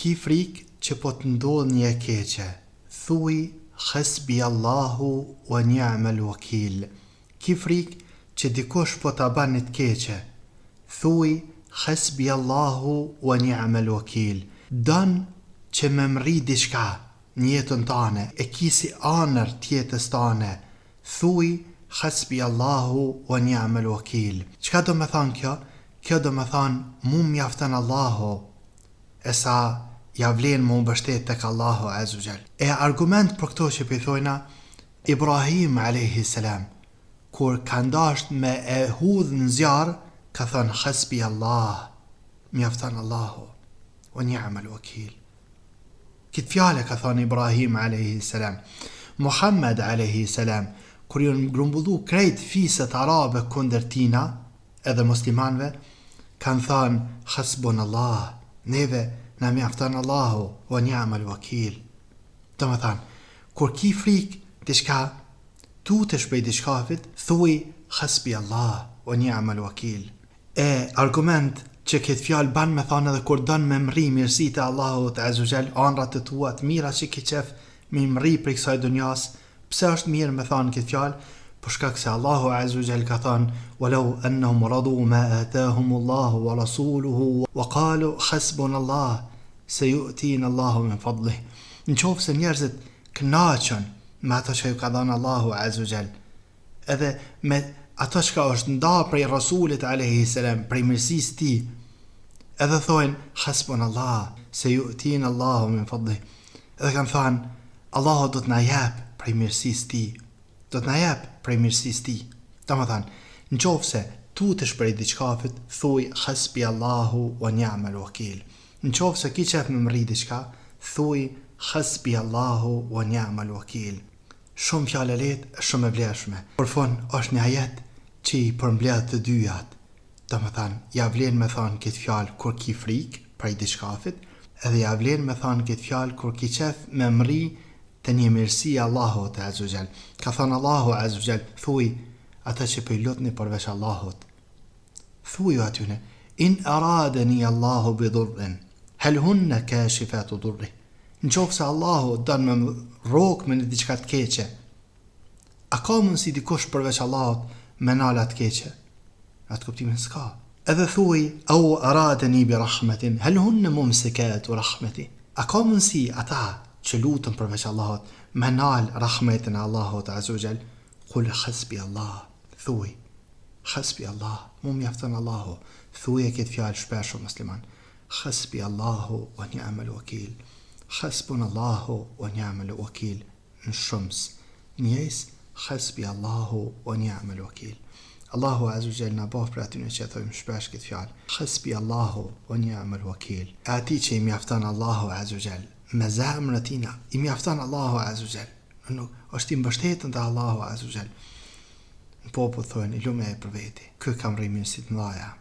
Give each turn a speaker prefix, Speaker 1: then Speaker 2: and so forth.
Speaker 1: Ki frikë që po të ndodh një e keqe, thuj Hasbi Allahu wa ni'mal wakil. Ki frikë që dikush po ta ban një të keqe, thuj Hasbi Allahu wa ni'mal wakil. Don që me mrri diçka në jetën tane, e ki si anër të jetës tane, thuj Hasbi Allahu wa ni'mal wakil. Çka do me thanë kjo? Kjo do me thanë mu m'mjafton Allahu, e sa ja vlen me u mbështet tek Allahu azze wa xhel. E argument për këto që po i thojna, Ibrahim alejhi selam kur kanë dasht me e hudh në zjarr ka thënë hasbi Allah, mjafton Allahu, wa ni'mal wakil. Këtë fjalë e ka thënë Ibrahim alejhi selam. Muhammed alejhi selam kur janë grumbullu krejt fiset arabe kundër tina, edhe muslimanëve kanë thanë Hasbunallah, neve na mjafton Allahu, wa ni'mal wakil. Domethënë, kur ki frikë diçka, tutesh prej diçkafit, thuj Hasbi Allah, wa ni'mal wakil. E argument që këtë fjalë ban me thanë edhe kur don me mrri mirësitë e Allahut azze wa xhel, anrat e tua, të mira që ki qef me i mrri prej kësaj dunjas, Pse është mirë me thanë këtë fjalë? Për shkak se Allahu azze wa xhel ka thanë, Walau annahum radu ma atahum Allahu wa rasuluhu wa qalu hasbuna Allah seyu'tina Allahu min fadlih. Në qoftë se njerëzit kënaqen me ato çka ju ka dhënë Allahu azze wa xhel, edhe me ato çka është nda prej Rasulit alejhi selam, prej mirësisë tij, edhe thojnë hasbuna Allah seyu'tina Allahu min fadlih. Edhe kanë thanë, Allahu do të na jep prej mirësisë Tij, do të na jep prej mirësisë Tij. Domethënë, në qoftë se tutesh prej diçkafit, thuj Hasbi Allahu wa ni'mal wakil. Në qoftë se ki qef me mrri diçka, thuj Hasbi Allahu wa ni'mal wakil. Shumë fjalë e lehtë e shumë e vlefshme. Për fund, është një ajet që i përmbledh të dyjat. Domethënë, ja vlen me thanë këtë fjalë kur ki frikë prej diçkafit, edhe ja vlen me thanë këtë fjalë kur ki qef me mrri te një mirësi e Allahut azze wa xhel. Ka thanë Allahu azze wa xhel, thuj, ata që po i lutni përveç Allahut. Thuju atyne, in aradeni Allahu bi durrin, hel hunne kashifatu durrih. Në qoftë se Allahu don me më rrok me një diçka të keqe, A ka mundësi dikush përveç Allahut me nal atë keqe? Në atë kuptimin s'ka. Edhe thuaj, au aradeni bi rahmetin, hel hunne mumsikatu rahmeti. A ka mundësi ata që luten përveç Allahut me nal rahmetin e Allahut azze wa xhel? Kul hasbi Allah. Thuaj, hasbi Allah, mu mjafton Allahu. Thuje këtë fjalë shpesh o musliman. Hasbi Allahu wa ni'mal wakil. Hasbun Allahu wa ni'mal wakil. në shumës njëjës Hasbi Allahu wa ni'mal wakil Allahu azze wa xhel na baftë prej atyne që e thojmë shpesh këtë fjalë Hasbi Allahu wa ni'mal wakil e atij që i mjafton Allahu azze wa xhel me zemrën e tina i mjafton Allahu azze wa xhel nuk është i mbështetun te Allahu azze wa xhel në popull thojnë i lumi ai për veti ky ka mrri mirësi të mëdhaja.